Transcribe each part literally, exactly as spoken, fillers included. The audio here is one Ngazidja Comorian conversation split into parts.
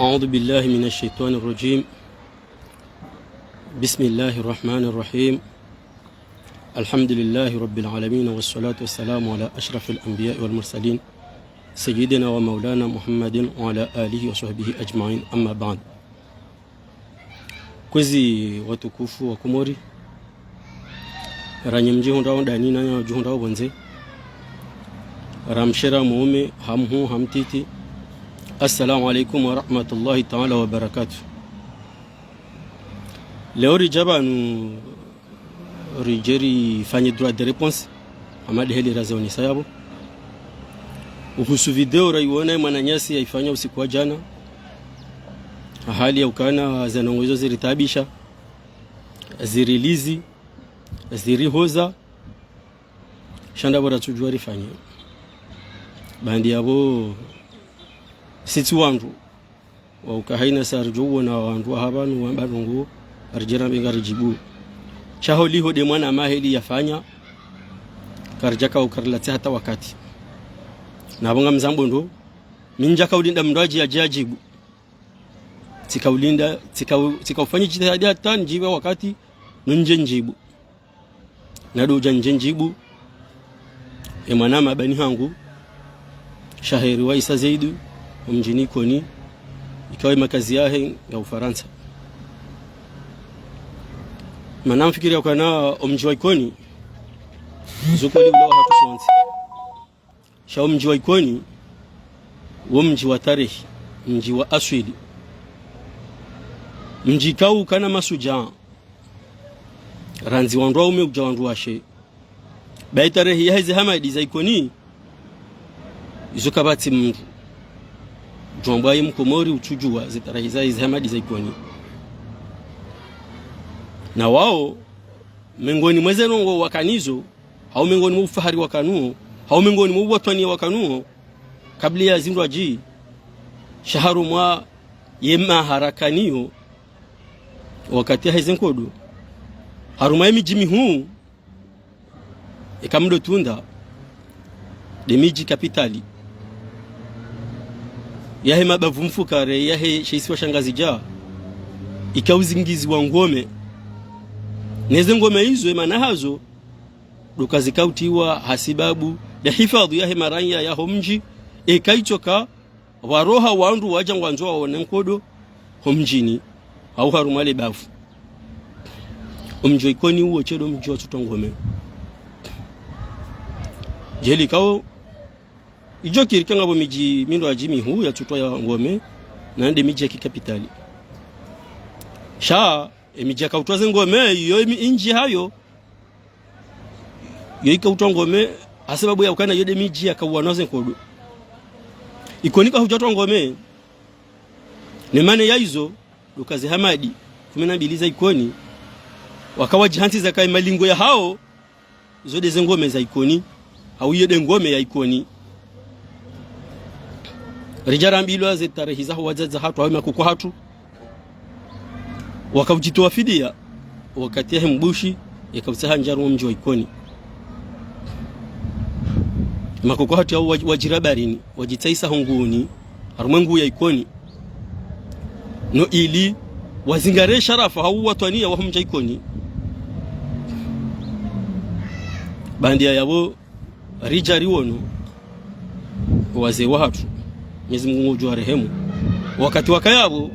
أعوذ بالله من الشيطان الرجيم. بسم الله الرحمن الرحيم. الحمد لله رب العالمين، والصلاة والسلام على أشرف الأنبياء والمرسلين، سيدنا ومولانا محمد وعلى آله وصحبه أجمعين، أما بعد. Kwezi watukufu wa Komori, ranyi mdjihundrao ndani na nyi mdjihundrao pvondze, ramshe, ramume, hamhuu, hamtiti, assalamu alaikum wa rahmatullahi ta'ala wa barakatuh. Leo ridja pvanu ridje rifanye droit de réponse, hama de heli razeonesa yapvo. Uhusu video rayiona ye mwananyasi yayifanya usiku wa djana, hali ya ukana ze ndrongoo izo ziritaabisha, zirilizi, zirihoza, sha ndapvo ratsudjuwa rifanye. Baanda yapvo, sisi wandru wa uka hayina sa ridjo uona wandru wa hapvanu wamba ndrongoo, ridje rambe ngaridjibu. Sha holiho de mwanama heli yafanya, karidjaka ukarilatse hata wakati. Na pvo ngamzambo ndo, mi ndjaka ulinda mndru adji, adji adjibu. Tsika ulinda, tsika u-, tsika ufanya djitihadi hata ndjipve wakati, nundje ndjibu. Nado udja ndje ndjibu, e mwanama mbani hangu, Shaheri wa Isa Zaidu, wa mdjini Ikoni, ikao ye makazi yahe nga Ufarantsa. Mana mfikiri ya ukana o mdji wa Ikoni, zo kweli ula wa hatru sontsi. Sha o mdji wa Ikoni, wo mdji wa tarehi, mdji wa aswili. Mdji ikao ukana mashudjaa, randzi wandru waume udja wandru washe. Ba ye tarehi yaheze hamadi za Ikoni, izo kapvatsi mndru udjo amba ye Mkomori utsudjuwa ze tarehi zaheze hamadi za Ikoni. Na wao, mengoni mwa ze ndrongoo wakanazo, hau mengoni mwa ufahari wakanuo, hau mengoni mwa uwatwaniya wakanuo, kabla ya zindru adji, sha harumwa ye maha rakanayo, wakati yaheze nkodo, harumwa ye midji mihuu, eka mdo tunda, de midji kapitali yahe mabavu mfukare yahe she isiwa sha Ngazidja, ikao uzingiziwa ngome. Neze ngome izo, e mana hazo, ndo uka zikao utiwa ha sibabu de hifadhwi yahe maranya yaho mdji, eka itsoka waroha wandru wadja ngwandzo waone nkodo ho mdjini, hau harumwa le bavu. O mdji wa Ikoni uwo tsi ndo mdji watsutwa ngome. Djeli ikao, idjo kiri eka ngapvo midji mindru adji mihuu yatsutwa ya ngome, na nde midji ya kikapitali. Sha, e midji yakao utwa ze ngome, iyo emi-, indji hayo, yo ikao utwa ngome, ha sababu ya ukana yo de midji yakao uwanwa ze nkodo. Ikoni kahudjatwa ngome, ne mana ya izo, ndo uka ze hamadi kumi na mbili za Ikoni, waka wadjihantsi zaka ye malingo yahao, zo de ze ngome za Ikoni, hau iyo de ngome ya Ikoni. Ridja rambilwa ze tarehi zaho wadzadze hatru, hau makoko hatru, waka udjitowa fidiya, wakati yahe mbushi, yaka utsaha ndjia harumwa mdji wa Ikoni. Makoko hatru yao wadj-, wadjira baharini, wadjitsahisa ho nguuni, harumwa e nguu ya Ikoni. No ili wazingare sharafa hau uwatwaniya waho mdji wa Ikoni. Baanda yapvo ridja riwono wazee wahatru, Mwenyezi Mungu ngudjo warehemu, wakati wakaya pvo,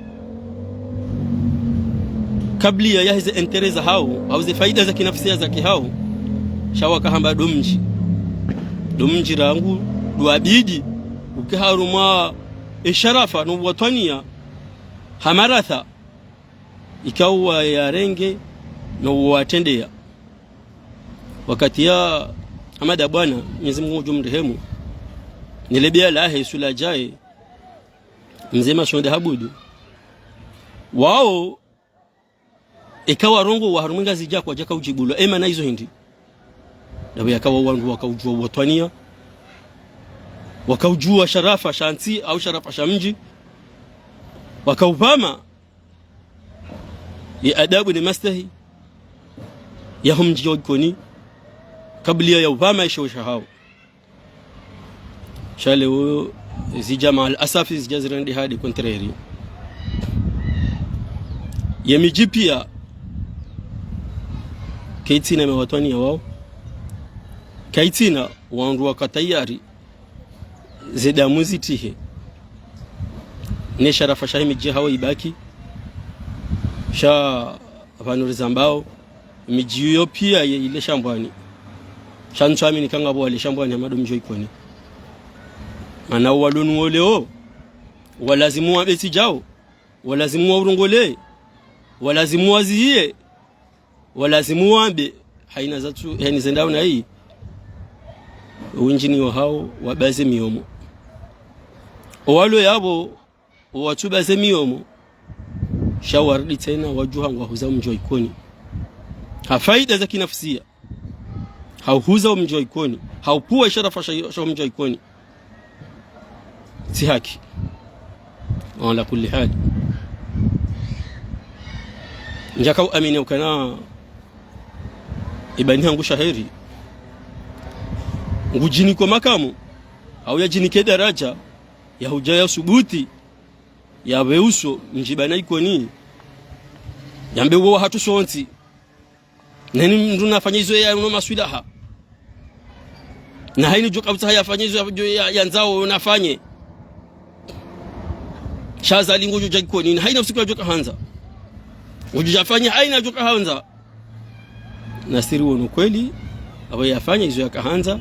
kabla yaheze intérêt zahao, hau ze faida za kinafsia zakihao, sha wakahamba ndo mdji. Ndo mdji rangu, ndo wabidi uke harumwa e sharafa no uwatwaniya, ha maratha ikao wayarenge no uwatrendeya. Wakati ya Hamada Bwana, Mwenyezi Mungu ngudjo mrehemu, ne le biya lahe sula djaye, Mze Mashonde Habudu, wao eka warongowa harumwa e Ngazidja kwadjaka udjibulwa, e mana izo hindri? Ndapvo yakawa wandru waka udjuwa uwatwaniya, waka udjuwa sharafa sha ntsi hau sharafa sha mdji, waka upvama ye adabu ne mastehi yaho mdji wa Ikoni, kabla ya upvama e sheo shahao. Sha leo zidja, maal asafi, zidja zirendeha de contraire. Ye midji piya, kayitsina mawatwani ya wawo, kayitsina wandru waka tayari ze damu zitrihe, ne sharafa shahe midji hawo ibaki. Sha pvanu rizambao, midji iyo piya ye ile Shambwani. Sha ntsu amini kanga pvo wale Shambwani hama ndo mdji wa Ikoni. Mana walo nu wo leo, walazimu wambe tsi djao, walazimu waurongolee, walazimu wazihiye, walazimu wambe, hayina zatru, hayina zendao na yi. Wendji ni wahawo wabaze mihomo. Owalo yapvo, owatsu baze mihomo, sha warudi tsena wadjuha ngwahuza mdji wa Ikoni. Ha fayida za kinafsiya. Hauhuza omdji wa Ikoni, haupvuwa isharafa sha, sha omdji wa Ikoni. Tsi haki. Ala kulli hali. Ndjaka uamini ukana ibani hangu Shaheri ngudjiniko makamu, hau yadjinike daraja, yahudja yasubuti, yapve uso mdji bana Ikoni, yambe uwo wahatru sontsi. Na hayini mndru nafanya izo ya uno maswilaha. Na hayini djoka utsaha yafanye izo ya, ya, yandzao nafanye. Sha Azali ngudjo dja Ikoni, na hayina usiku yadjoka handza. Ngudjo dja fanya hayina yadjoka handza. Na siri wono kweli, apvo yafanya izo yaka handza.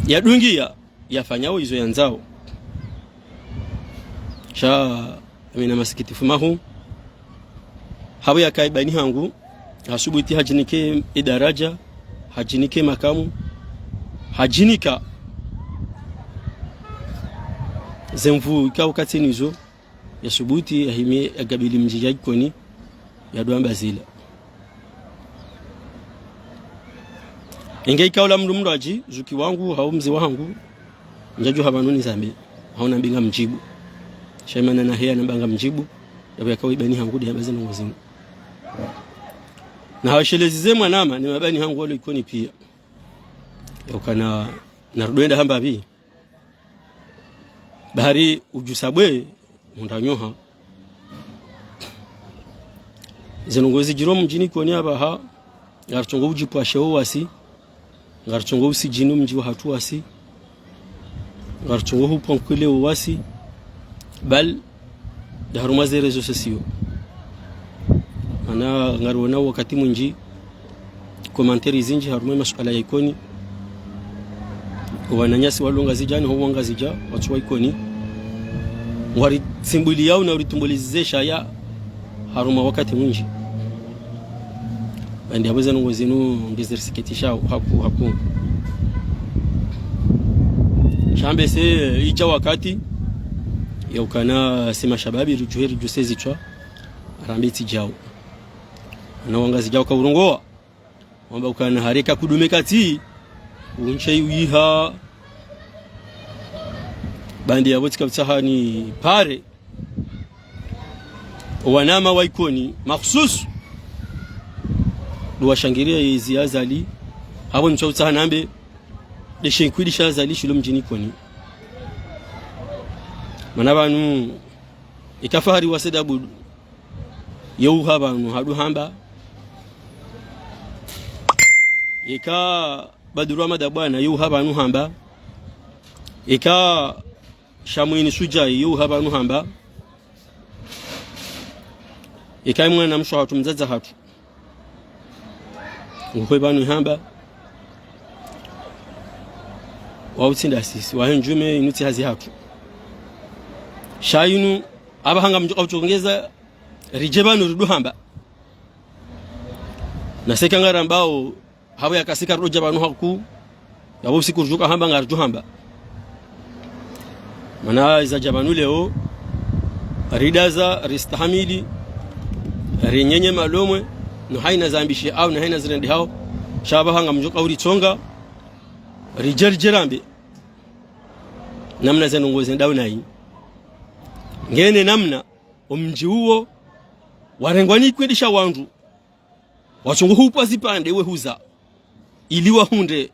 Yadungiya, yafanyao izo yandzao. Sha, amina masikitifu mahuu. Hapvo yaka ibani hangu, hasubuti hadjinike idaraja, hadjinike makamu, hadjinika ze nvuu ikao katsina izo, yasubuti yahime yagabili mdji wa Ikoni, yadjo amba zila. Inge ikao la mndru mndru adji, zuki wangu, hau mze wahangu, ndjadjuha pvanu nizambe, hau nambe ngamdjibu. Sha imana na heya namba ngamdjibu, yapvo yakao ibani hangu nde yamba ze ndrongoo zinu. Na hawashelezi ze mwanama, ne mabani hangu walo Ikoni piya. Yaukana, narudi wenda hamba pvi. Bahari udjusa bwe, munda nyoha. Ze ndrongoo zidjiri mdjini Ikoni apvaha, ngaritsungo udjipvwashe wo wasi, ngaritsungo usidjini mdji wahatru wasi, ngaritsungo hupvwa nkwile wo wasi, bal, nda harumwa ze réseaux sociaux. Mana ngariwona wakati mwindji, commentaires zindji harumwa masuala ya Ikoni. Wananyasi walo Ngazidja ni ho wa Ngazidja, watsu wa Ikoni. Ngwaritsimbuliyao na uritumbulize shaya harumwa wakati mwindji. Bandi yapvo ze ndrongoo zinu ngezirisikitishao hakuu, hakuu. Sha mbe se idja wakati, yaukana si mashababi ridjuhe ridjuse zitswa, rambe tsi djao. Na wa Ngazidja waka urongowa. Wamba ukana hareka kudume katsi, untse uyiha. Bandi yapvo tsika utsaha nipare wanama wa Ikoni, makhsusu. Ndo washangiriya yezi ya Azali, hapvo ntswa utsaha nambe, nde she nkwidi sha Azali shilo mdjini Ikoni. Mana pvanu, ika Fahari wa Said Abdou, yeuha pvanu hadjo hamba. Ika Badru Amada Bwana, yeuha pvanu hamba. Ika Shamwini Sudjai, yeuha pvanu hamba. Ika mwanamshe hatru mdzadze hatru. Nguhwe pvanu hamba. Wautsinda sisi, wahe ndjume inu tsi hazi hatru. Sha inu, apvaha ngamdjo kautsongeza, ridje pvanu ridjo hamba. Na seka ngarambao, hapvo yaka seka ridjo dja pvanu hakuu, yapvo usiku ridjo kahamba ngaridjo hamba. Mana iza dja pvanu leo, ridaza, ristahamili, rinyenye malomwe, no hayina zambishe hao, no hayina zirende hao, sha apvaha ngamdjo kauritsonga, ridje ridje rambe. Namna ze ndrongoo zendao nayi. Ngene namna, omdji uwo, warengwa ni ikwidi sha wandru, watsongo hupvwa zipvandre wehuza, ili wahundre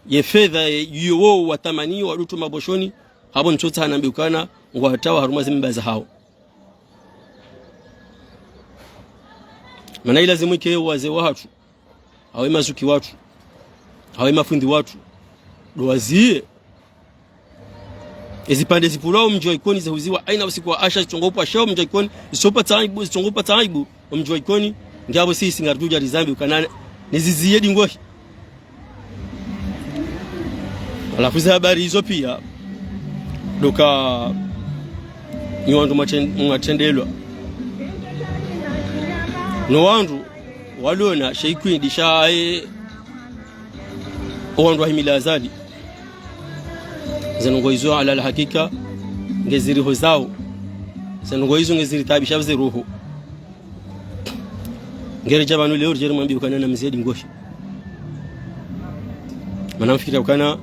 ye fedha ye, iyo wo watamani, wadjo tuma boshoni, hapvo ntsotsaha nambe ukana, ngwatawa harumwa ze mimba zahao. Mana ilazimu ike wazee wahatru, hawu mazuki watru, hawu mafundi watru, ndo waziye ezipvandre zipvulwa omdji wa Ikoni zahuziwa hayina usiku wa asha, zitsongo upvasha omdji wa Ikoni, zitsopvatsa aibu, zitsongo upvatsa aibu omdji wa Ikoni. Nge apvo sisi ngaridjo udja rizambe ukana niziziye dingohi. Halafu ze habari izo piya, ndo uka nyi wandru mwatren-, mwatrendelwa. No wandru waliona she ikwindi sha, eh, owandru wahimila Azali. Ze ndrongoo izo ala la hakika ngezirihozao. Ze ndrongoo izo ngeziritaabishao ze roho. Ngeridja pvanu leo ridje rimwambiye ukana namziye dingohi. Mana mfikira ukana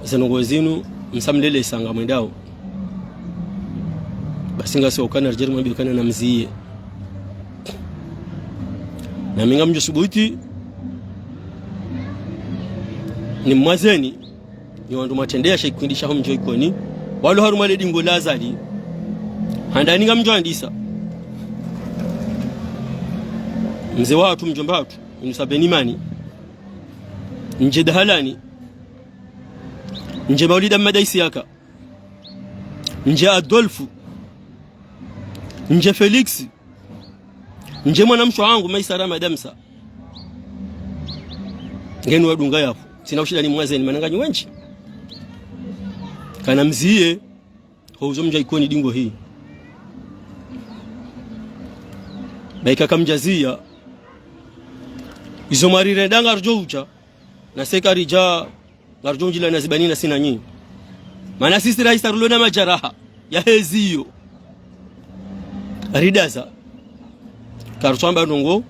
ze ndrongoo zinu msamlelesa ngamwendao. Basi ngasi ukana ridje rimwambiye ukana namziye. Na mi ngamdjo subuti nimwazeni, nyi wandru mwatrendeya she ikwindi shaho mdji wa Ikoni, walo harumwa le dingo la Azali. Handani ngamdjo andisa mze wahatru, mdjomba hatru, Yunusa Benimani, ndje Dahalani, ndje Maulida Mmadi Isiyaka, ndje Adolfu, ndje Felix, ndje mwanamshe wahangu Maisara Madamsa. Ngeni wadunga yapvo. Tsina ushinda nimwazeni mana nganyi wendji. Kana mziye, ho uzo mdja Ikoni dingohi. Ba ika kamdjaziya, izo mwarirenda ngaridjo udja, na seka ridja, ngaridjo undjila na zibani na sinanyi. Mana sisi rahisa rilo na majaraha ya hezi iyo. Ridaza. Karitswamba ndrongoo.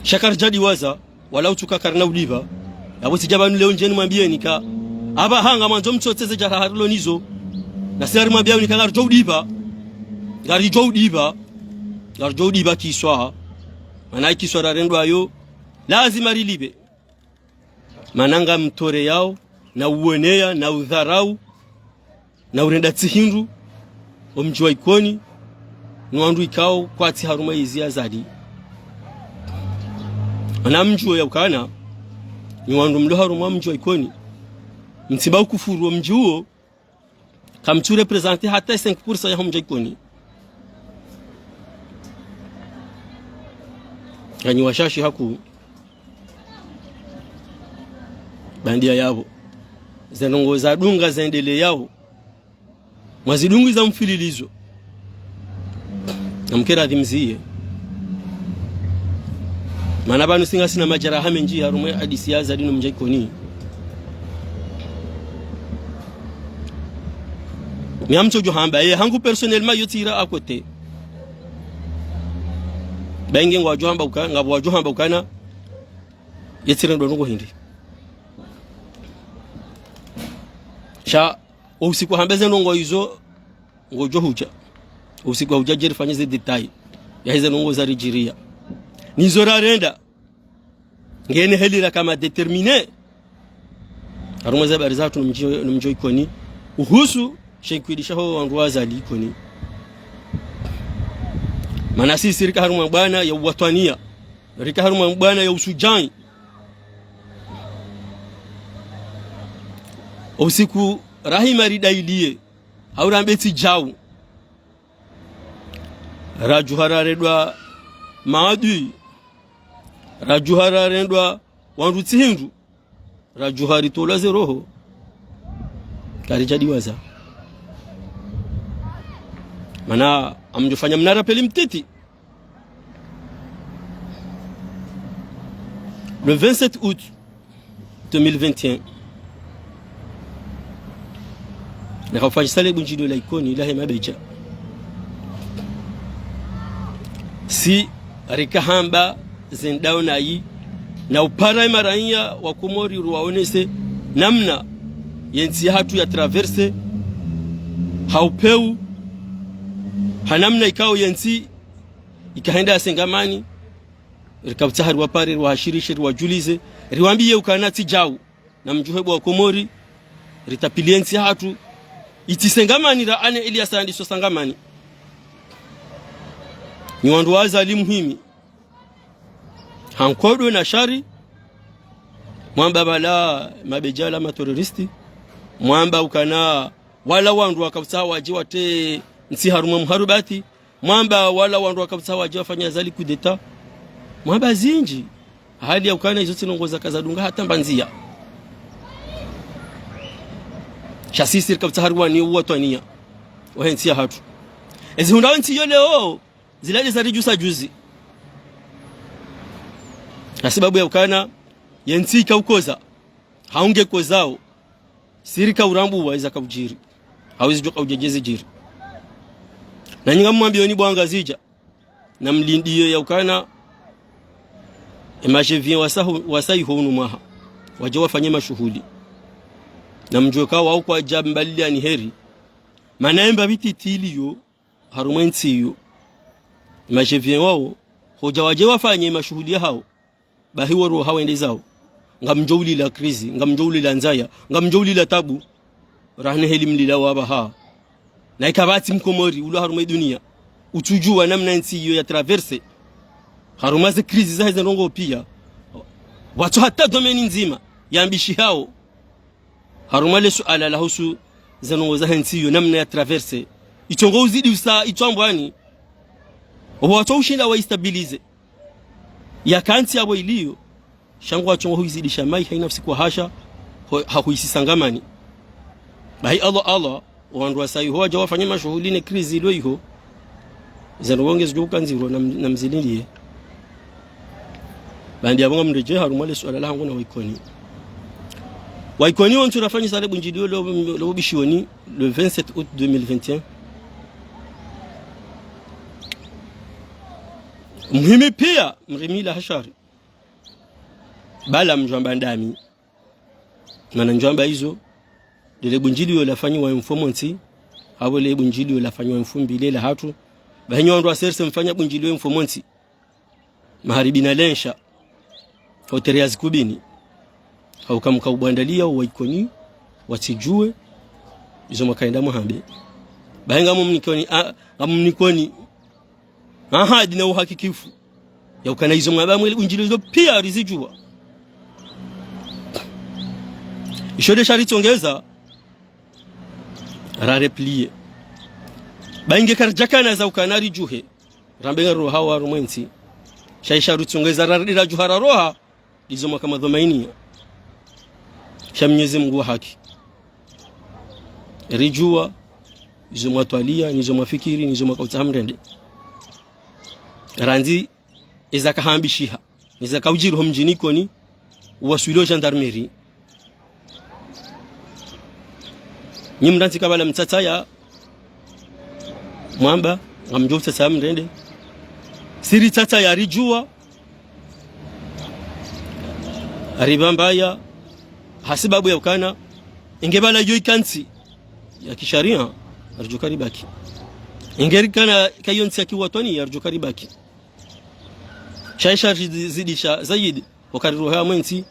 Sha karidja diwaza, wala utsuka karina udipva. Yapvo tsidja pvanu leo ndje nimwambiyeni ka apvaha ngamwandzo mtsotse ze jaraha rilo nizo. Na sisi rimwambiyeni ka ngaridjo udipva. Ngaridjo udipva. Ngaridjo udipva kiswa. Mana ikiswa rarendwa yo, lazima rilipve. Mana ngamtoreyao, na uwoneya, na udharau, na urenda tsi hindru omdji wa Ikoni, no wandru ikao kwatsi harumwa yezi ya Azali. Mana mdjuwe ya ukana, nyi wandru mlo harumwa mdji wa Ikoni, mtsiba ukufuru omdji uwo, kamtsu représenter hata cinq pour cent yaho mdji wa Ikoni. Nganyi washashi haku bandia yapvo. Ze ndrongoo zadunga zendeleyao. Mwazidungu iza mfililizo. Na mke radhi mziye. Mana pvanu si ngasina majaraha mendji harumwa ye hadisi ya Azali no mdji wa Ikoni. Mi ngamtsodjo hamba, ye hangu personnellement yo tsira à côté. Ba inge ngwadjo hamba uka, ngapvo wadjo hamba ukana, ye tsirendwa ndrongoo hindri. Sha, o usiku hamba ze ndrongoo izo, ngodjo hudja. O usiku hudja dje rifanye ze détails ya heze ndrongoo zaridjiriya. Nizo rarenda. Ngene heli raka ma déterminé. Harumwa ze habari zahatru no mdji, no mdji wa Ikoni. Uhusu she ikwindi shaho wandru wa Azali Ikoni. Mana sisi rika harumwa bwana ya uwatwaniya. Rika harumwa bwana ya usudjai. O usiku rahima ridailiye. Hau rambe tsi djau. Radjuha rarendwa maadui. Radjuha rarendwa wandru tsi hindru. Radjuha ritolwa ze roho. Karidja diwaza. Mana ngamdjo fanya mna rappel mtiti. Le vingt-sept août deux mille vingt et un. Naka ufanyisa le bundjilio la Ikoni, la hema Bedja. Si rika hamba zendao nayi, na upara ye maraiya wa Komori ruwaonese namna ye ntsi yahatru ya traversé, ha upeu, ha namna ikao ye ntsi ikahenda ya sengamani, rika utsaha riwapare, riwahashirishe, riwadjulize, riwambiye ukana tsi djau. Na mdjuhe bo wa Komori, ritapiliye ntsi yahatru, itsi sengamani ra ane ili ya sandiso sangamani. Nyi wandru wa Azali muhimi. Ha nkodo na shari, mwamba pvala mabedjala materoristi, mwamba ukana wala wandru wakapvutsa wadje watre ntsi harumwa mharubati, mwamba wala wandru wakapvutsa wadje wafanye Azali kudeta, mwamba zindji. Hali ya ukana izo tsi ndrongoo zaka zadunga hata mbandziya. Sha sisi rikapvutsa harumwa ni uwatwaniya wahe ntsi yahatru. Ezi hundra we ntsi yo leo, zila ndeza ridjusa juzi. Hasibabu ya ukana, ye ntsi ikaukoza, hau ngekozao, si rikaurambuwa iza kaudjiri. Hau izi djo kaudjadje zidjiri. Na nyi ngamwambiyo ni bo Wangazidja, na mlindiyo ya ukana, e ma je viens wasaho, wasaiho unu mwaha. Wadje wafanye mashuhuli. Na mdjuwe ka wao kwadja mbaliliya ni heri. Mana emba pvi titi iliyo, harumwa entsi iyo. E ma je viens wao, hodja wadje wafanye mashuhuli yahao. Bahi wo roha wende zao. Ngamdjo ulila krizi, ngamdjo ulila ndzaya, ngamdjo ulila tabu. Rahana heli mlila wapvaha. Na ika pvatsi mkomori, ulo harumwa eduniya. Utsudjuwa namna entsi iyo ya traverse. Harumwa ze krizi zahe ze ndrongoo piya. Watso hata domaine ndzima, yambishihao. Harumwa le suala lahusu ze ndrongoo zahe ntsi iyo namna ya traverse. Itso ngo uzidi usa, itso ambwani. Owo watso ushinda wa istabilize. Yaka ntsi yapvo iliyo. Sha ngwatso ngo huizidisha mayi haina fusi kwahasha, ho, ha huisisa ngamani. Bahi Allah, Allah, wandru wasaiho wadja wafanye mashuhuli ne krizi ilo iho. Ze ndrongoo ngezidjo uka ndziro na m-, na mzililiye. Bahi ndiyapvo ngamredjeyi harumwa le suala lahangu na wa Ikoni. Wa Ikoni wontsi rafanyisa le bundjiliyo lo, lo bishioni, le vingt-sept août deux mille vingt et un. Muhimi piya, mrimila ha shari. Pvala mdjwamba ndami. Mana ndjwamba izo, lele bundjiliyo lafanyiwa mfumontsi, hapvo le bundjiliyo lafanyiwa mfumbili lahatru, bahi nyi wandru wa C R C mfanya bundjiliyo mfumontsi. Maharibi na lensha, hoteli ya Zikubini. Hauka mkaubwandaliya wa Ikoni, watsidjuwe, izo mwakaenda mwahambe. Bahi ngamumnikoni, a, ngamumnikoni. Ahadi na uhakikifu. Ya ukana izo mwamba mweli bundjiliyo izo piya rizidjuwa. Isho nde sha ritsongeza, ra replier. Bahi nge karidjakana za ukana ridjuhe. Rambe ngaroha harumwa entsi. Sha isha ritsongeza ra, radjuha raroha. Izo mwaka madhwamainiya. Sha Mnyezi Mungu wa haki. Ridjuwa, izo mwatwaliya, nizo mwafikiri, nizo mwakautsaha mrende. Randzi, eza kahambishiha. Niza kaudjiri ho mdjini Ikoni, uwaswili ho gendarmerie. Nyi mrantsi ka pvala mtsatsaya, mwamba, ngamdjo utsatsaya mrende. Si ritsatsaya ridjuwa, ripvambaya, hasibabu ya ukana, inge pvala iyo ika ntsi ya kishariya, ridjo karibaki. Inge rikana kayo ntsi ya kiwatwani, ridjo karibaki. Sha isha rizidisha zaidi, wakati roha mwentsi,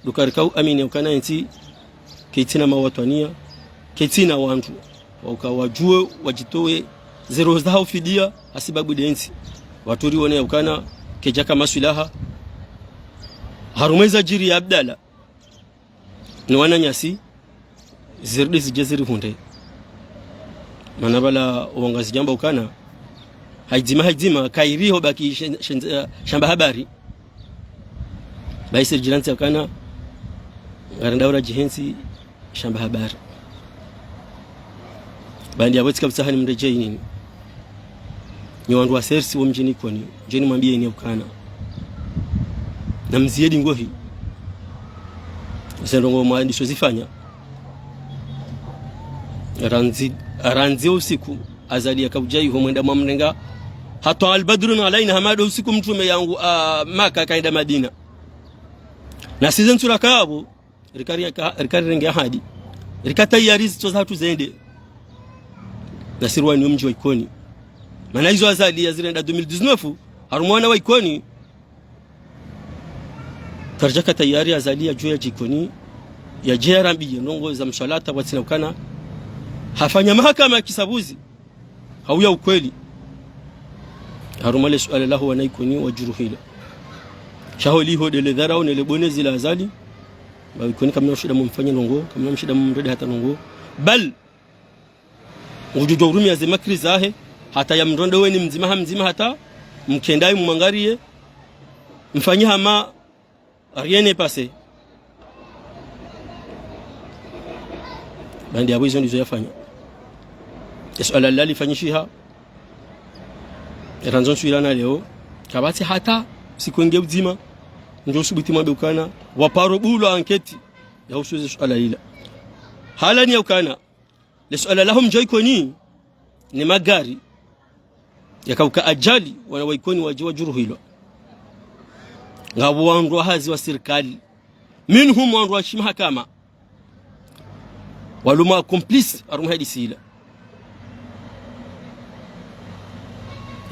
ndo karikauamini ukana entsi, kaitsina mawatwaniya, kaitsina wandru. Wauka wadjuwe, wadjitowe, ze roho zahao fidiya, hasibabu nde entsi. Waturi wone ukana, kaidjaka maswilaha. Harumwa eza djiri ya Abdallah. Ni wananyasi, zirudi zidje zirihundre. Mana pvala Wangazidja wamba ukana, haidzima, haidzima, kairiho baki shen-, shen-, eh, shamba habari. Bahi si ridjirantsi ukana, ngarendao radjihentsi shamba habari. Bahi ndiyapvo tsika pvutsaha nimredjeyi nini. Nyi wandru wa C R C wo mdjini Ikoni, ndjeni mwambiyeni ukana. Na mziye dingohi. Ze ndrongoo mwandiso zifanya. Randzi, randzi usiku, Azali yakaudja iho mwenda mwamrenga. Hata al-badru alaina hama ndo usiku mtrume yangu, a, Maka kaenda Madina. Na si ze ntsura kapvo, rikari yaka, rikari renge ahadi. Rika tayari zitso zahatru zende. Na si rwani wo mdji wa Ikoni. Mana izo Azali yazirenda deux mille dix-neuf, harumwa wana wa Ikoni. Karidjaka tayari Azali yadjuwe yadje Ikoni. Yadje yarambiye ndrongoo za mswalata pvwatsina ukana. Hafanya mahakama ya kisabuzi. Hau ya ukweli. Harumwa le suala laho wana Ikoni wajuruhilwa. Sha holiho nde le dharau ne le bone zila Azali. Ba Ikoni kamna mshinda mumfanye ndrongo, kamna mshinda mumrende hata ndrongo. Bal, ngudjo urumia ze makri zahe, hata yamrondowe ni mdzima ha mdzima hata, mkendai mumwangariye, mfanye hama, rien n'est passé. Baanda yapvo izo ndizo yafanya. Ye suala lila lifanyishiha. Randzi ntsu ila na leo. Kapvatsi hata siku nge udzima. Ndjo usubuti mwambe ukana. Waparo bulo anketi. Ya uhusu ze suala lila. Hala ni ya ukana. Le suala laho mdji wa Ikoni, ne magari, yakauka ajali, wana wa Ikoni wadje wajuruhilwa. Ngapvo wandru wa hazi wa sirikali. Minhum wandru wa shimahakama. Walo ma complice, harumwa hadisi ila.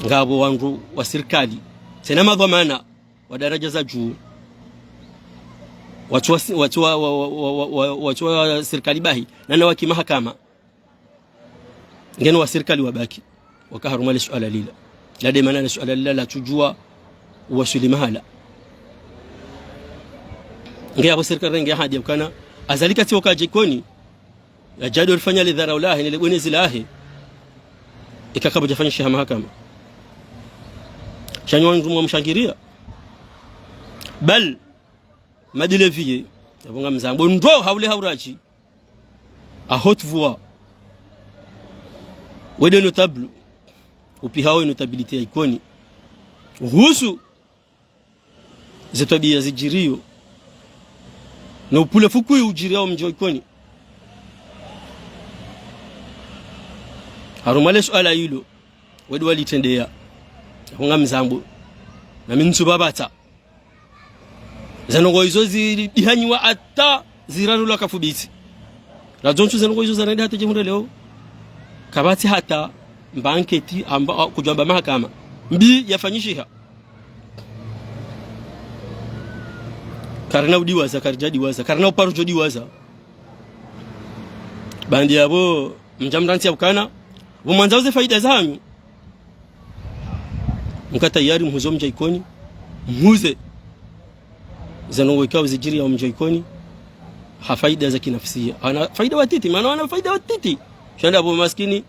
Ngapvo wandru wa sirikali. Tsena madhwamana. Wa daraja za juu. Watsu wa si-, watsu wa, wa, watsu wa sirikali bahi. Nana wa kimahakama. Ngeno wa sirikali wabaki. Waka harumwa le suala lila. La nde mana le suala lila latsudjuwa uwaswili mahala. Nge yapvo sirikali renge ahadi ya ukana. Azali katsi waka dje Ikoni. Yadjado rifanya le dharau lahe, ne le bone zila lahe. Ika kapvwadja fanyishiha mahakama. Sha nyi wandru mwamshangiria. Bal, madile vie, yapvo ngamzambo ndro haule hauraji. À haute voix. Wende notable. Upvihao notabilité ya Ikoni. Uhusu ze twabiya zidjiriyo. No upvule fukuyu udjiriya wo mdji wa Ikoni. Harumwa le suala lilo. Wende walitrendeya. Yapvo ngamzambo. Na mi ntsu pvapvatsa. Ze ndrongo izo zidihanyiwa hata zirarulwa kafubitsi. Randzi ntsu ze ndrongo izo zarende hata dje hundra leo. Kapvatsi hata mba anketi amba, a, kudjwamba mahakama. Mbi yafanyishiha. Karina udiwaza, karidja diwaza. Karina uparo djo diwaza. Baanda yapvo, mdja mrantsi ya ukana. Pvo mwandza uze faida zanyu. Mka tayari mhuze wo mdji wa Ikoni. Mhuze. Ze ndrongo ikao zidjiriya wo mdji wa Ikoni. Ha faida za kinafsiya. Wana faida watiti, mana wana faida watiti. Sha nda pvo maskini.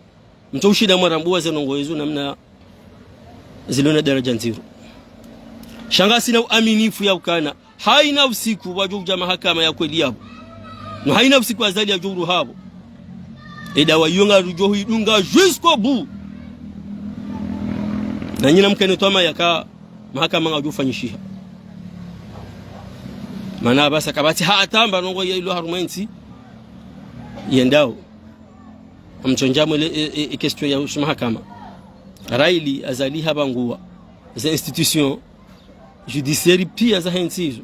Mtso ushinda mwarambuwa ze ndrongo izo namna zilo na daraja ndziro. Sha ngasina uaminifu ya ukana. Haina usiku wadjo udja mahakama ya kweli yapvo. No haina usiku Azali yadjo uruha pvo. Ye dawa iyo ngarudjo huidunga jusqu'au bout. Na nyi namkane twamaya ka mahakama ngadjo ufanyishiha. Mana apvasa kapvatsi hata mba ndrongo ya ilo harumwa entsi yendao. Amtsondja mwele e, e, e question ya uhusu mahakama. Raili Azali hapvanguwa ze institutions judiciaires piya zahe ntsi izo.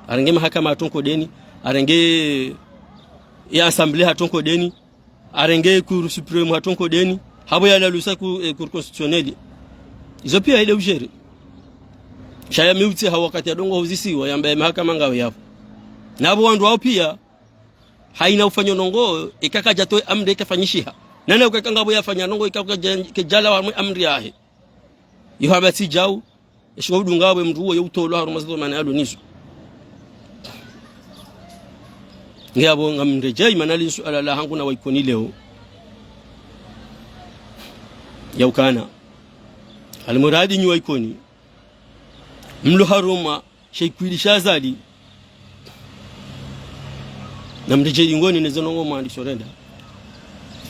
Arenge mahakama ha Tonkodeni, arenge ye assemblée ha Tonkodeni, arenge Cour suprême ha Tonkodeni, hapvo yalalusa ku, eh, Cour constitutionnelle. Izo piya yende ujere. Sha ya miutsi ha wakati ya ndrongo huzisiwa, yamba ye mahakama ngawe yapvo. Na pvo wandru wao piya, haina ufanya ndrongo, ika kadja towe amri ika fanyishiha. Nana uka ika ngapvo yafanya ndrongo, ika kadja, kadjalawa harumwa amri yahe. Iyo hamba tsi djau, esho udunga we mndru uwo ye utolwa harumwa ze dhwamana yalo nizo. Nge apvo ngamredjei mana li suala lahangu na wa Ikoni leo. Ya ukana. Almuradi nyi wa Ikoni. Mlo harumwa she ikwili sha Azali. Namredjei dingoni ne ze ndrongo mwandisa urenda.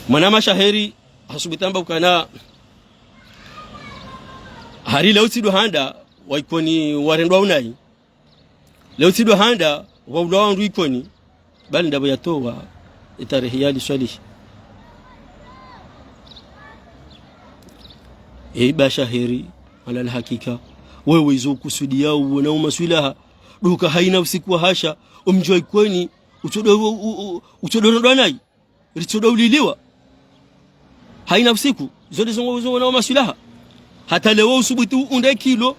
Mwana mashaheri, hasubutu amba ukana. Hari leo tsi ndo handa, wa Ikoni warendwa unayi. Leo tsi ndo handa, waulawa wandru Ikoni. Bali ndapvo yatowa, itarehi ya Ali Swalihi. Ei ba shaheri, ala la hakika. Wewe izo ukusudiyao uwonao maswilaha. Nduka haina usiku wa hasha, wo mdji wa Ikoni, utsodo, u, u, u, utsodo rondwa nayi. Ritsodo uliliwa. Haina usiku, zo nde zo ngo, zo wonao maswilaha. Hata leo usubutu unde kilo,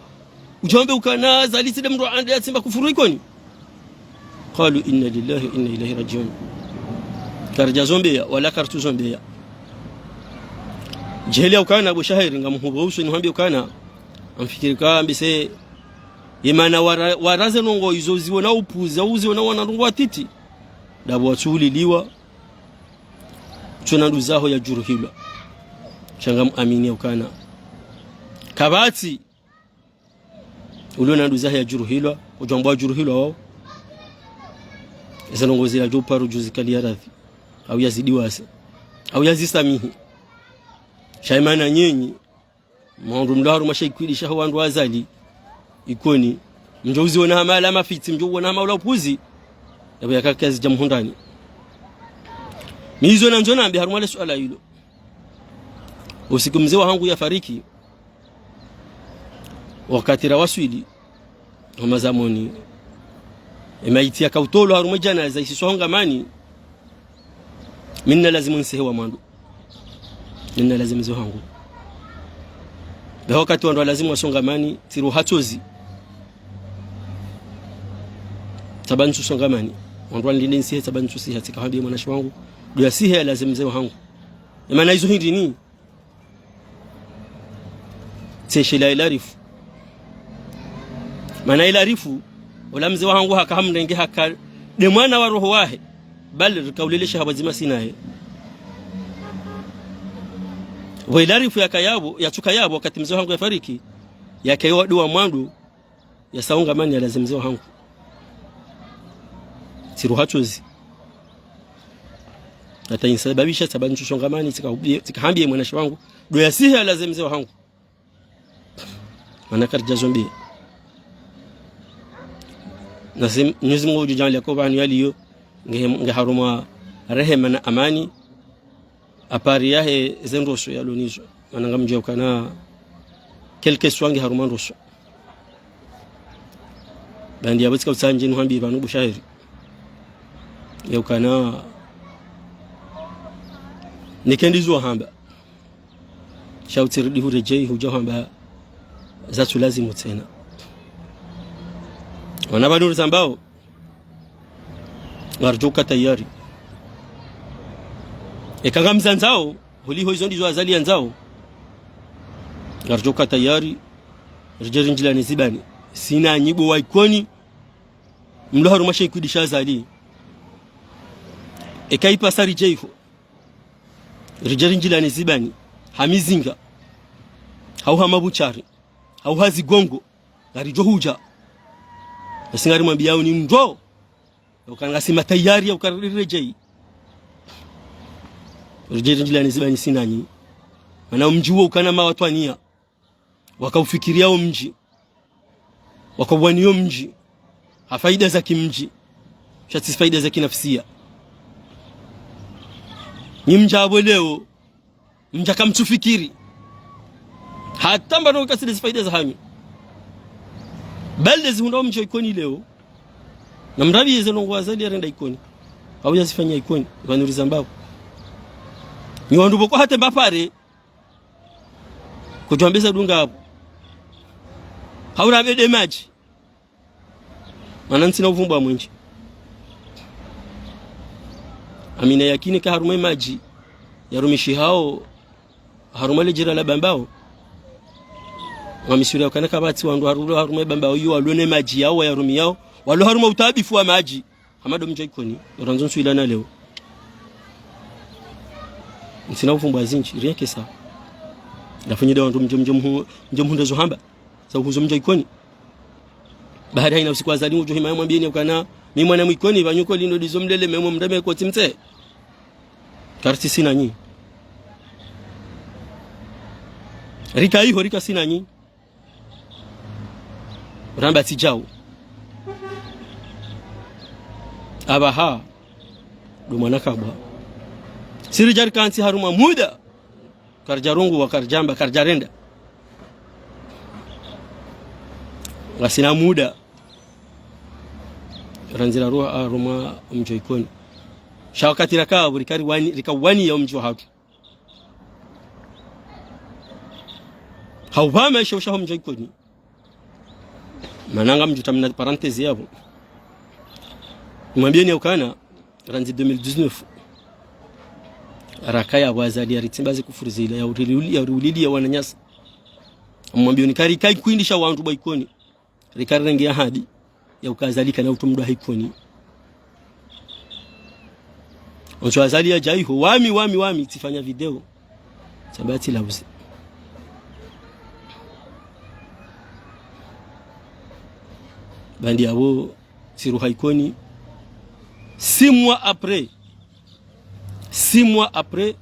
udjambe ukana Azali tsi nde mndru ande yatsimba kufuru Ikoni. قالوا إنا لله وإنا إليه راجعون. Karidja zombeya, wala karitsu zombeya. Djeli ya ukana, bo shaheri, ngamhupvo uso, nihwambiye ukana, Ngamfikiri ka mbese, ye mana wara-, waraze ndrongoo izo ziwo na upuzi, au ziwo na wana ndrongoo watiti. Ndapvo watsuhuliliwa, tsona nduzaho ya djuruhilwa. Sha ngamwamini ukana kapvatsi uliona nduzaho ya djuruhilwa, kudjwambwa djuruhilwa wao. Eza ndrongoo zila djo paro djuzi kali ya radhi. Au yazidiwase. Au yazisamihi. Sha ye mana nyinyi, mwandru mlo harumwa she ikwidi shaho wandru wa Azali Ikoni. Mdjo uziona hama la mafitsi, mdjo uona hama ula upuzi. Yapvo yaka kazidja mhundrani. Mi izo nandzo nambe harumwa le suala ilo. Usiku mze wahangu yafariki, wakati rawaswili, hama zamoni, emaiti yaka utolwa harumwa djanaza isiswa ho Ngamani, mi nina lazimu nsehe wa mwando. Mi nina lazimu mze wahangu. Be wakati wandru walazimu waso Ngamani, tsiruha tsozi. Tsamba ntsuso Ngamani. Wandru wanilinde nsihe, tsamba ntsusiha, tsika hambiye mwanashe wangu. Ndo yasihe ya lazimu mze wahangu. Ye mana izo hindri ni? Tseshe la ila rifu. Mana ila rifu, ola mze wahangu haka hamrenge haka nde mwana wa roho wahe. Bali rika ulelesha hapvwadzima sinaye. Pvo ila rifu yaka yapvo, yatsuka yapvo wakati mze wahangu yafariki, yaka yo wandru wa mwando, yasa ho Ngamani ya lazimu mze wahangu. Tsiruha tsozi. Hata insababisha tsamba ntsuso Ngamani, tsika ubi-, tsika hambiye mwanashe wangu. Ndo yasihe ya lazimu mze wahangu. Mana karidja zombi. Nasi Mwenyezi Mungu udjo djaanlia ko pvanu yaliyo, nge, nge harumwa rehema na amani. Apvasa yahe ze ndroso yalo nizo. Mana ngamdjuwa ukana quelque soit nge harumwa ndroso. Bandi yapvo tsika utsandje nuhambi pvanu bushaheri. Ya ukana nike ndizo hamba. Sha utsirudi huredjei hudja hamba zatsu lazimu tsena. Wana pvanu rizambao, ngaridjo uka tayari. Eka ngamzandzao, holiho izo ndizo Azali yandzao, ngaridjo uka tayari, ridje rindjilane zibani. Sinanyi bo wa Ikoni, mlo harumwa she ikwidi sha Azali. Eka ipvasa ridjeiho, ridje rindjilane zibani, ha mizinga, hau ha mabuchari, hau ha zigongo, ngaridjo hudja. Nasi ngarimwambiyao ni ndro, ya ukana ngasi matayari ya ukana riredjei. Ridje rindjilane zibani sinanyi. Mana omdji wo ukana mawatwaniya. Waka ufikiriya omdji. Waka uwaniya omdji. Ha faida za kimdji. Sha tsi faida za kinafsiya. Nyi mdja apvo leo, mdja kamtsufikiri. Hata mbano kasile zi faida zahanyu. Bali zihundra omdji wa Ikoni leo. Namrambiye ze ndrongoo Azali yarenda Ikoni. Hau yazifanya Ikoni. Pvanu rizambao. Nyi wandru pvoko hata mbapare. Kutwambeza dunga apvo. Hau rambe nde madji. Mana ntsina uvumbwa mwendji. Ngamina yakini ka harumwa ye madji yarumishihao harumwa le jera la Bambao. Ngamiswiri ya ukana kapvatsi wandru haru-, harumwa ye Bambao iyo walo ne madji yao wayarumiyao. Walo harumwa utaabifu wa madji. Hama ndo mdji wa Ikoni, yo randzo ntsu ila na leo. Ntsina uvumbwa zindji, rien que ça. Halafu nyi nde wandru mdje, mdje mhu-, mdje mhundre zo hamba za uhuzo mdji wa Ikoni. Bahari haina usiku Azali ngudjo hima yamwambiyeni ukana, mi mwana mwa Ikoni, pvanu ko linu ndizo mlele memo mreme kotsi mtse. Karitsi sinanyi. Rika iho, rika sinanyi. Ramba tsi djau. Apvaha ndo mwana kabwa. Si ridja rikantsi harumwa muda. Karidja rongowa, karidja amba, karidja renda. Ngasina muda. Randzi raruha harumwa omdji wa Ikoni. Sha wakati raka apvo rika riwani, rika waniya omdji wahatru. Hau pvama ishe ushaho mdji wa Ikoni. Mana ngamdjo tamna parenthèse yapvo. Nimwambiyeni ya ukana, randzi deux mille dix-neuf. Raka yapvo Azali yaritsimba ze kufuru zila, ya urili-, ya uriulili ya wananyasi. Mwambioni kari kai kwindisha wandru bwa Ikoni. Rika rirenge ahadi ya uka Azali kana utrumdwa ha Ikoni. Ontso Azali yadja iho, wami, wami, wami, tsifanya video. Tsamba tsilauze. Bandi yapvo, tsiruha Ikoni. Six mois après, six mois après,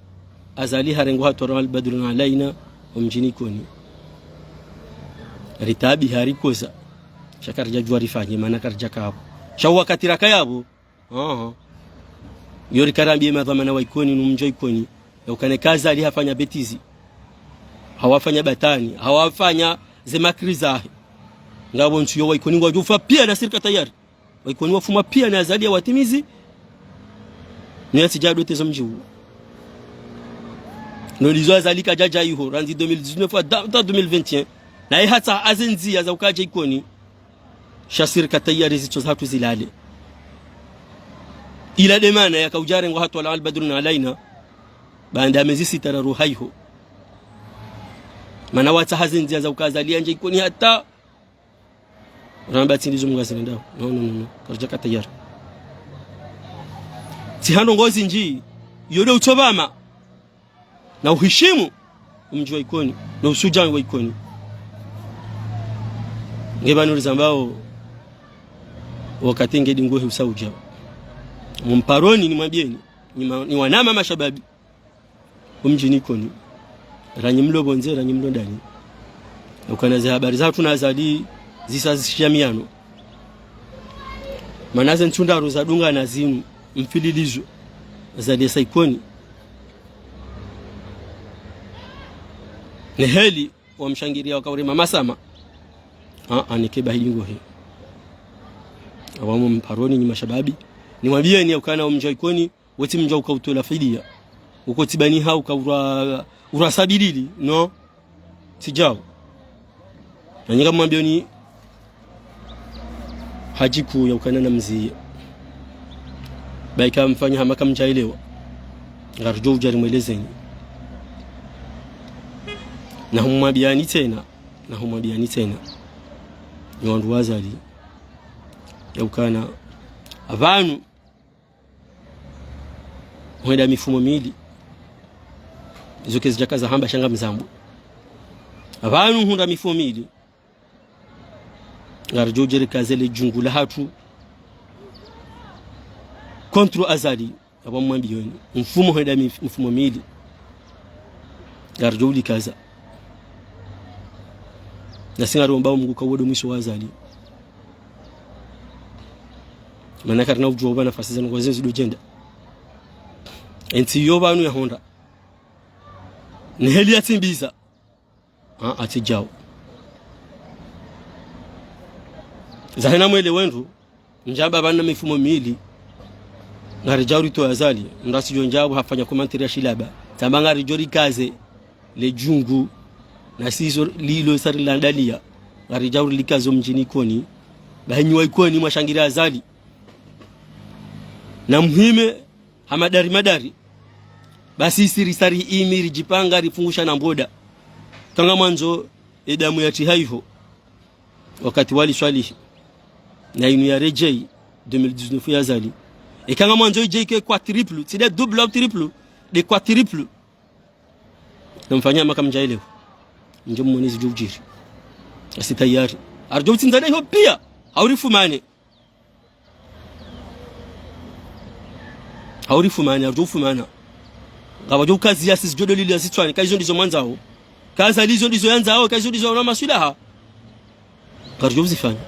Azali harengwa hatwara Al Badrun Alaina, omdjini Ikoni. Ritaabiha, rikosa. Sha karidjadjuwa rifanye, mana karidjaka yapvo. Sha wakati raka yapvo. Aha. Yo rika rambiye madhwamana wa Ikoni, no mdji wa Ikoni. Ya ukana eka Azali hafanya bêtise. Hawafanya batwili, hawafanya ze makri zahe. Ngapvo ntsu yo wa Ikoni ngwadjo ufa piya na sirika tayari. Wa Ikoni wafumwa piya na Azali ya watimizi. Ni yatsidja doteza omdji uwo. No lizo Azali kadjadja iho, randzi deux mille dix-neuf hata, hata deux mille vingt et un. Naye hata aze ndziya za uka adje Ikoni. Sha sirika tayari zitso zahatru zilale. Ila nde mana yaka udja harengwa hatwara Al Badrun Alaina. Baanda mezi sita raruha iho. Mana watsaha ze ndziya za uka Azali yandje Ikoni hata. Ramba tsi ndizo mngazini ndao. No, no, no, no. Karidjaka tayari. Tsi hando ngozi ndji. Yo nde utso pvama. Na uhishimu omdji wa Ikoni, na ushudjaa wa Ikoni. Nge pvanu rizambao, wakati nge dingo he usa udja. Mumparoni nimwambieni, ni ma-, ni wanama mashababi. Omdjini Ikoni. Ranyi mlo pvondze, ranyi mlo ndani. Ukana ze habari zahatru na Azali zisa zishamiano. Mana ze ntsu ndraru zadungana zinu, mfililizo. Azali yasa Ikoni. Ne heli wamshangiriya wakaurema masama. Ah, anike bahili ngohe. Awamu mparoni nyi mashababi. Nimwambieni ya ukana omdji wa Ikoni, wetsi mdji wa uka utola fidiya. Uko tsi bani ha uka ura, ura sabilili, no? Tsi djao. Na nyi ngamwambioni hadji kuu ya ukana na mziye. Ba ika mfanya hama kamdjaelewa. Ngaridjo udja rimwelezeni. Na humwambiani tsena, na humwambiani tsena. Ni wandru wa Azali. Ya ukana. Apvanu. Hwenda mifumo mili. Izo kazidjaka zahamba sha ngamzambo. Apvanu hundra mifumo mili. Ngaridjo udja rikaze le djungu lahatru. Contre Azali. Apvo mwambioni. Mfumo hwenda mif-, mifumo mili. Ngaridjo ulikaza. Nasi ngaromba Mungu ka uwo ndo mwiso wa Azali. Mana karina udjuwa upva nafasi zanu kwa zenzi ndo djenda. Entsi yo pvanu yahondra. Ni heli yatsimbiza. Ah, atsi djao. Zahena mwele wendru, ndjamba pvanu na mifumo mili, ngaridjo uritowa Azali, mrasi djo ndjapvo hafanya commentaire ya shilaba. Tsamba ngaridjo rikaze, le djungu, na sizo lilo sari landaliya, ngaridjo urikaze omdjini Ikoni, ba nyi wa Ikoni mwashangiriya Azali. Na muhime, ha madari madari. Basi siri sari imi ridjipanga rifungusha na mboda. Eka ngamwandzo edamu yatriha iho. Wakati wa Ali Swalihi. Na inu yaredjeyi deux mille dix-neuf ya Azali. Eka ngamwandzo idje ike quadruple, tsi nde double au triple, nde quadruple. Na mfanya hama kamdjaelewa. Ndjo mwonezi djo udjiri. Asi tayari. Ardjo utsindzana iho piya. Hauri fumane. Hauri fumane, ardjo ufumana. Ngapvo djo ukazi ya sisi djo ndo lili ya zitswani, ka izo ndizo mwandzao. Ka Azali izo ndizo yandzao, ka izo ndizo na maswilaha. Kardjo uzifanya.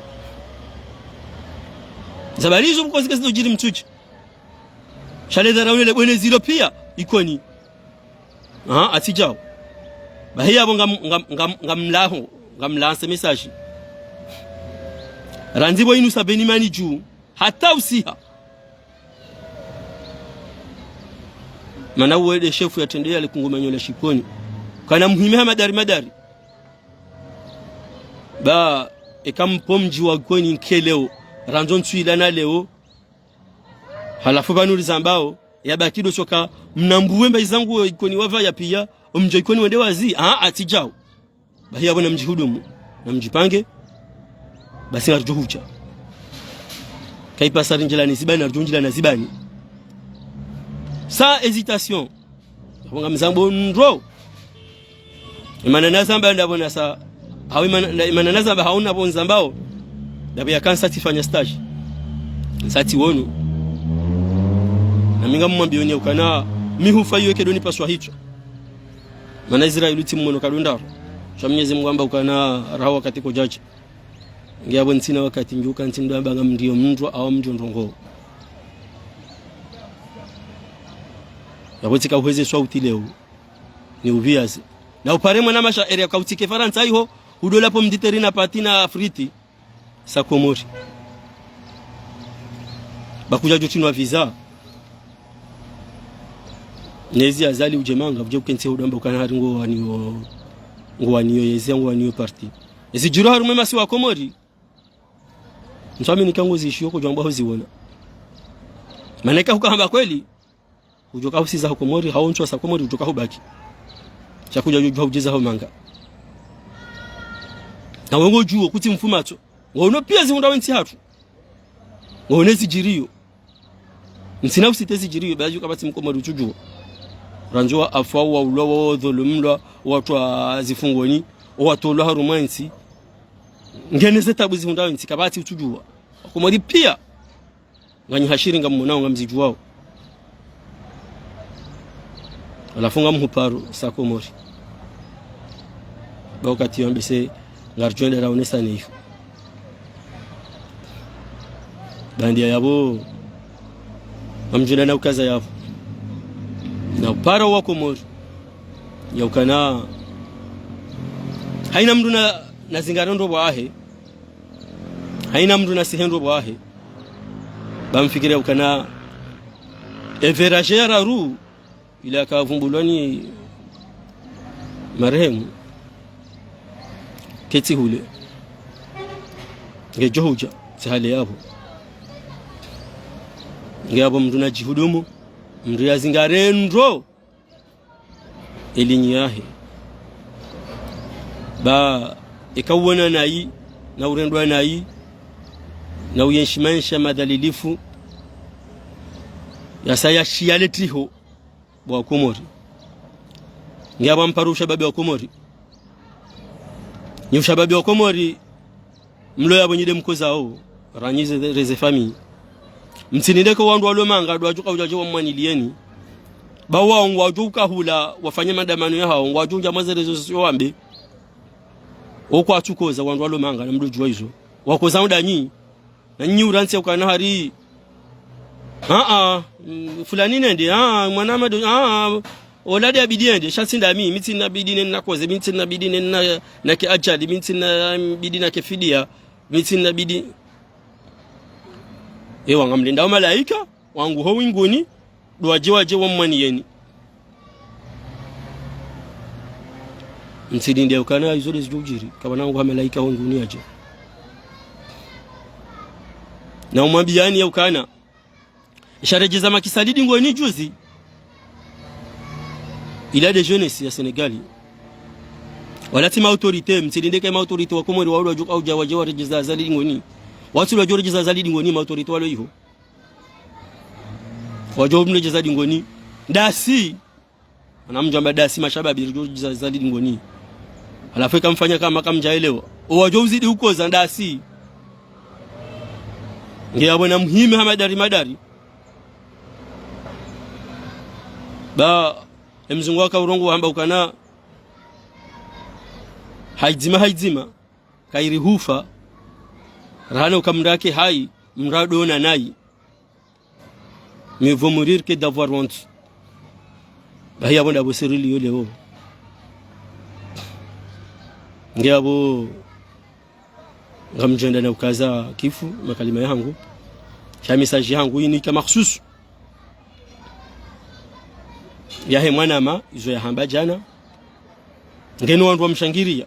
Zabari izo mkozi kazi ndo djiri mtsutsi. Sha le dhara ule le bwene zilo piya, Ikoni. Ah, atsi djao. Bahi yapvo ngam, ngam, ngam, ngamlaho, ngamlanse message. Randzi pvo inu sabeni mani dju, hata usiha. Mana uwo nde shefu yatrendeya le kungumanyo la Shikoni. Kana muhime ha madari madari. Ba, eka mpvo mdji wa Ikoni nkeleo, randzo ntsu ila na leo, halafu pvanu rizambao, yabaki ndo shoka, mnambuwe mba izangu Ikoni wapvaya piya, omdji wa Ikoni wende wazi, ah, atsi djao. Bahi yapvo namdjihudumu, namdjipange, basi ngaridjo hudja. Kayipvasa rindjila na zibani, naridjo ndjila na zibani. Sans hésitation. Yapvo ngamzambo ndro. Imana nazamba ndapvo nasa, hawu imana, na-, imana nazamba hawu napvo nzambao. Ndapvo yaka nsatsi fanya stage. Nsatsi wono. Na mi ngamumwambiyoni ukana, mi hufa iyo eka ndo nipaswa hitswa. Mana Israeli tsi mmono kadundaro. Sha Mwenyezi Mungu hamba ukana raha wakati kodjadja. Nge yapvo ntsina wakati ndjuka ntsi ndo amba ngamdjo mndru au mdjo ndrongoo. Yapvo tsika uheze swauti leo. Ni upviyaze. Na upare mwana masha area kautsike Farantsa iho, udola pomme de terre na pâté na frite. Sa Komori. Ba kudjadjo tsinwa visa. Nezi Azali udje manga, udje ukentsi hudamba ukana hari ngowaniyo, ngowaniyo yezi, ngowaniyo parti. Ezi djiro harumwa emasiwa ya Komori. Ntsu amini eka ngozishiyo kudjwamba huziwona. Mana eka hukahamba kweli, udjoka husiza ho Komori, hawu ntsu wasa Komori udjoka hubaki. Sha kudjadjo djuwa udjeza ho manga. Na we ngodjuwo kutsi mfumatso. Ngono piya zihundrawo entsi hatru. Ngono ezi djiriyo. Ntsina usite ezi djiriyo, bahi kapvatsi mkomori utsudjuwa. Randzi wa afwa, wa ulwa, wa dhulumlwa, wa tolwa zifungoni, wa tolwa harumwa entsi. Ngena ze tabu zihundrawo entsi, kapvatsi utsudjuwa. Wakomori piya. Nganyi hashiri ngammonao ngamzidjuwao. Halafu ngamhuparo sa Komori. Ba wakati wambese ngaridjo enda raonesane iho. Bandia yapvo. Ngamdjo enda na ukaza yapvo. Na upara wa Komori. Ya ukana. Hayina mndru na, na zingare ndopvo ahe. Hayina mndru na sihe ndopvo ahe. Ba mfikiri ya ukana. Everaje ya raru. Ila kavumbulwa ni marehemu. Ketsi hule. Ngedjo hudja. Tsi hale yapvo. Nge yapvo mndru na djihudumu. Mndru ya zingare ndro. Elinyi yahe. Ba eka uwona nayi, na urendwa nayi, na uyenshi maesha madhalilifu, yasa yashiya le triho, bo wa Komori. Nge yapvo mparo ushababi wa Komori. Nyi ushababi wa Komori, mlo yapvo nyi nde mkozao, ranyi ze, ze, ze famille. Mtsininde ko wandru walo manga, ndo wadjo kaudja dje wamwaniliyeni. Ba wao ngwadjo ukahula, wafanye madamano yahawo, ngwadjo undja mwa ze réseaux sociaux wambe. Oko atsukoza wandru walo manga, na mdo djuwa izo. Wakoza undanyi, na nyi urantsi ya ukana hari. Aa, mm, fulani nende, aa, mwana mado, aa, ola nde abidi ende, sha tsi ndami, mi tsina bidi nende nakoze, mi tsina bidi nende na, nake ajali, mi tsina bidi nake fidiya, mi tsina bidi. Ewa ngamlindao malaika, wangu ho winguni, ndo wadje wadje wamwaniyeni. Mtsilinde ukana izo nde zidjo udjiri, kapvana wangu ha malaika ho winguni yadje. Na umwambiyani ya ukana. Isha redjeza makisa Alidingoni juzi. Il y a des jeunes ya Sénégal. Wala tsi ma autorité, mtsilinde ka ma autorité wa Komori wa wadjo kaudja wadje waredjeza Azali Alidingoni. Watsi wadjo redjeza Azali Alidingoni ma autorité walo iho. Wadjo mredjeza Alidingoni. Ndasi. Ana mdjamba ndasi mashababi ridjo redjeza Azali Alidingoni. Halafu eka mfanya kama kamdjaelewa. Owadjo uzidi ukoza ndasi. Nge yapvo na muhime ha madari madari. Ba, emzungu waka urongowa hamba ukana. Hayidzima, hayidzima. Kayiri hufa. Rahana uka mndru yake hayi, mndru ndo ona nayi. Mieux vaut mourir que d'avoir honte. Bahi yapvo ndapvo sirili yo leo. Nge yapvo ngamdjo enda na ukaza kifu makalima yahangu. Sha message yahangu yinu ika makhsusu. Yahe mwanama, izo yahamba djana. Ngeno wandru wamshangiriya.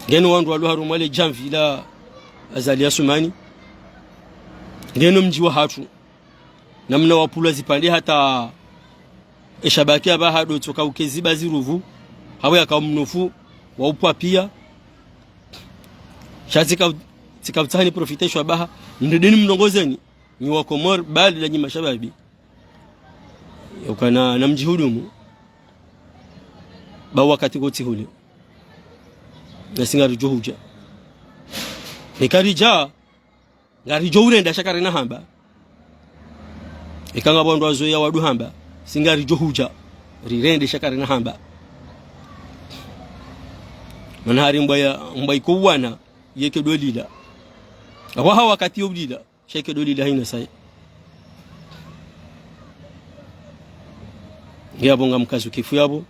Ngeno wandru walo harumwa le djamvi la Azali Assoumani. Ngeno mdji wahatru. Namna wapvulwa zipvandre hata eshabaki apvaha ndo tsoka uke ziba ziruvu. Hapvo yaka mnofu. wa upwa pia. Sha tsika, tsika utsahani profite shwabaha, ndedeni mrongozeni, nyi wa Komori, bali la nyi mashababi. Yokana na mdjihudumu, ba wakati kotsi hule. Nasi ngaridjo hudja. Neka ridja, ngaridjo urenda sha karina hamba. Eka ngapvo wandru wazoweya wandru hamba, si ngaridjo hudja, rirende sha karina hamba. Mana hari mbwa ya, mbwa iko uwana, yeke dolila. Apvo ha wakati yo ulila, sha yeke dolila hayina saya. Ngiyapvo ngamkazo kifu yapvo.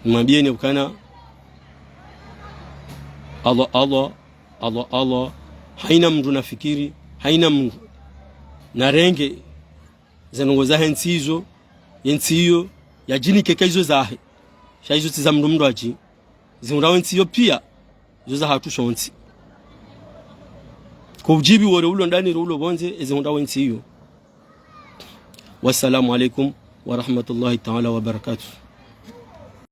Nimwambiyeni ukana, Allah, Allah, Allah, Allah. Hayina mndru nafikiri, hayina mndru narenge ze ndrongo zahe ntsi izo, ye ntsi iyo, yadjinike ka izo zahe. Sha izo tsi za mndru mndru adji. Zihundrawo ye ntsi iyo pia, izo zahatru sontsi. Ko udjibu wore ulo ndani ro ulo pvondze, ezihundrawo ye ntsi iyo. Wassalamu alaikum wa rahmatullahi ta'ala wa barakatuh.